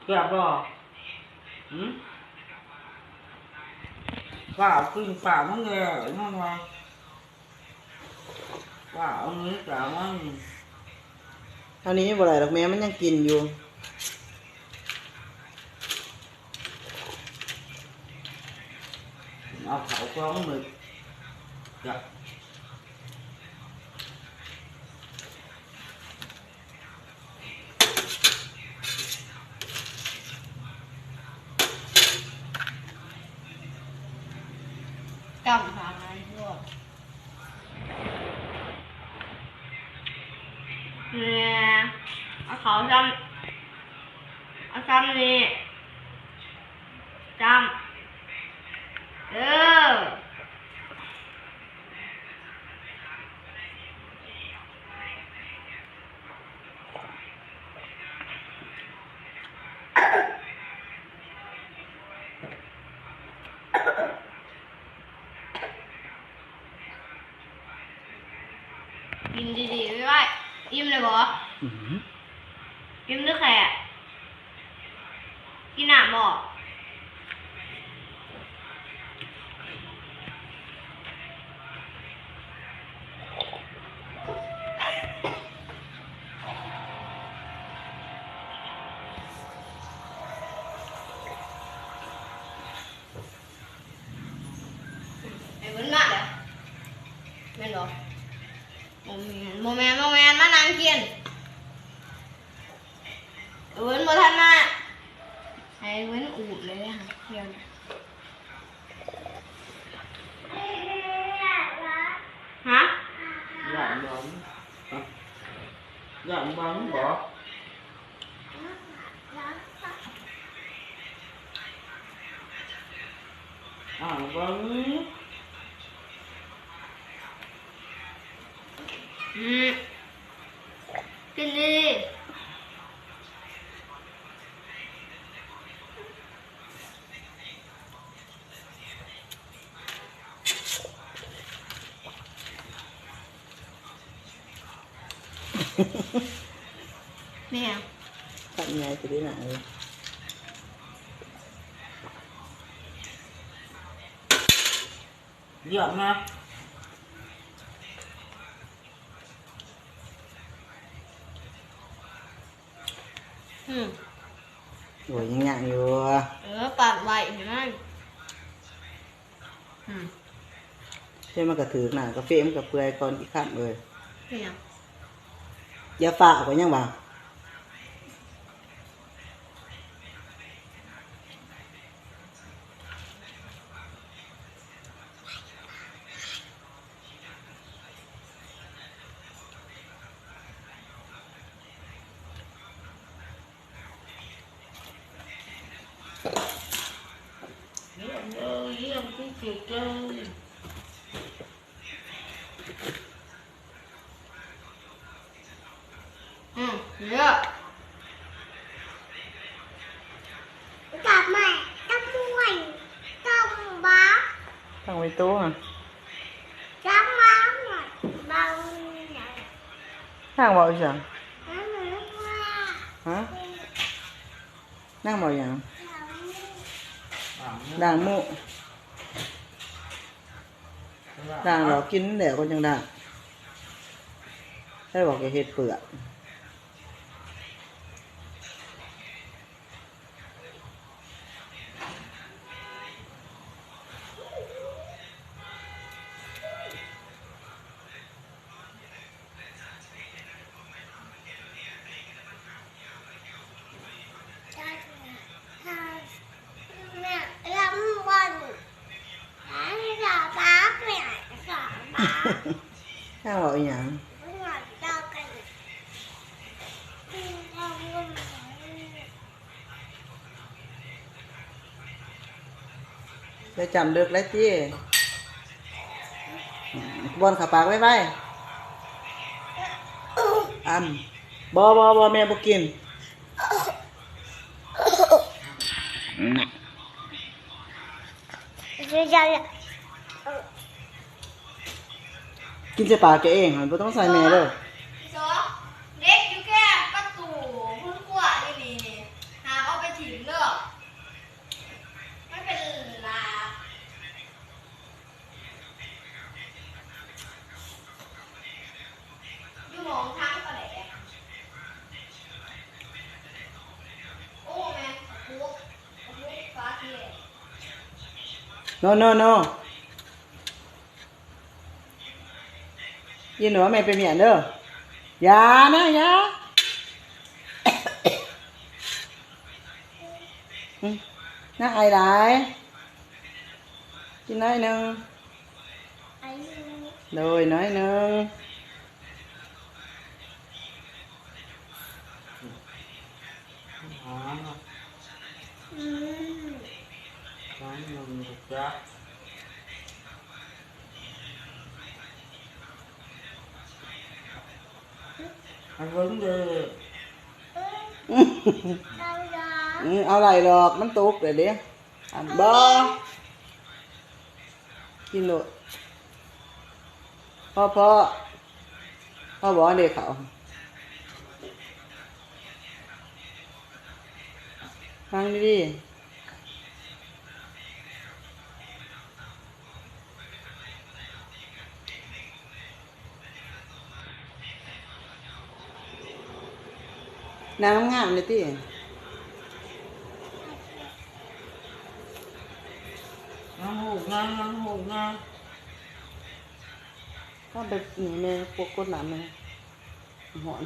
ແຊບບໍ່? ຫືມ? ປາກິນປາມັນແລ້ວ ມັນວ່າ ປາເອົານີ້ປາມັນ ເທົ່ານີ້ບໍ່ໄດ້ດອກແມ່ ມັນຍັງກິນຢູ່ ເອົາເຂົ້າສອງມື້ ຈະ ຈ້ຳຫາງານໂພດ ແມ່ ເອົາເຂົ້າຊ້ຳ ເອົາຊ້ຳນີ້ ຈ້ຳ ເອີ. ກິນດີໆ ໄວໆ ອີ່ມແລ້ວບໍ່? ອື ອີ່ມຫຼືແຄ່ ກິນນ້ຳບໍ່? ໄອ້ເພິ່ນມາແລ້ວ ແມ່ນບໍ່? ບໍ່ແມ່ນ ບໍ່ແມ່ນ ບໍ່ແມ່ນ ມານັ່ງກິນ ເພິ່ນບໍ່ທັນມາ ໃຫ້ເພິ່ນອູ້ມເລີຍ ດຽວນີ້ ຮະ? ຢ້ານບໍ່? ຢ້ານບໍ່? ອ້າວ ເບິ່ງ ອືມ ກິນດີໆ. ແມ່ນຫຍັງ? ຄຳໃຫຍ່ຊິໄດ້ໜ້າເອີຍ ລຽບມາ. ອືມ ໂອ້ຍ ຍັງຍ່າງຢູ່ ເອີ ປາດໄວ້ໃຫ້ມັນ ອືມ ເຮັດມັນກະຖືກນະ ກາເຟມັນກະເປື່ອຍກ່ອນກິນຄຳເອີຍ ເປັນຫຍັງ? ຢ່າຟ້າວ ເອົາໄປຫຍັງຫວາ? ອືມ ເຍາະ ຈັບມາ ຈັບມວຍ ຈັບບາ ຕັ້ງໄວ້ໂຕະຫັ້ນ ຈັບມາ ບັງ ນາງເວົ້າອີ່ຫຍັງ? ຮະ? ນາງເວົ້າຫຍັງ? ດ່າງມຸ ດ່າງແລ້ວ ກິນແລ້ວກໍຈັ່ງດ່າງ ໃຜບອກຈະເຮັດເປືອນ? ນາງເວົ້າອີ່ຫຍັງ? ໄດ້ຈ້ຳເລິກແລ້ວຕິ ບ່ອນເຂົ້າປາກໄວໆ ອຳ ບໍ່ ບໍ່ ບໍ່ ແມ່ບໍ່ກິນ. ກິນໃສ່ປາກເຈົ້າເອງຫັ້ນ ບໍ່ຕ້ອງໃສ່ແມ່ເດີ. ເດັກຢູ່ແຄມປະຕູເຮືອນຄົວນີ້ ນີ້ ຫ້າມເອົາໄປ ໂນ ໂນ ໂນ ຍິນດີແມ່ໄປມ້ຽນເດີ. ຢ່ານະ ຢ່າ. ອືມ ນາໄອຫຼາຍ. ກິນໜ້ອຍໜຶ່ງ. ໂດຍ ໜ້ອຍໜຶ່ງ. ອືມ ໃຫ້ເບິ່ງເດີ. ອືມ ເອົາຫຼາຍດອກ ມັນຕົກແລ້ວເດ້. ອັນ ບໍ່ ກິນໂລດ. ພໍ ພໍ ພໍບໍ່ ອັນເດເຂົ້າ. ຟັງດີໆ. ນາງງາມໆ ເລີຍຕິ. ນາງໂຫດງາມ ນາງໂຫດງາມ. ຖ້າແບບນີ້ແມ່ ພວກກົດນ້ຳແມ່ ຮ້ອນ.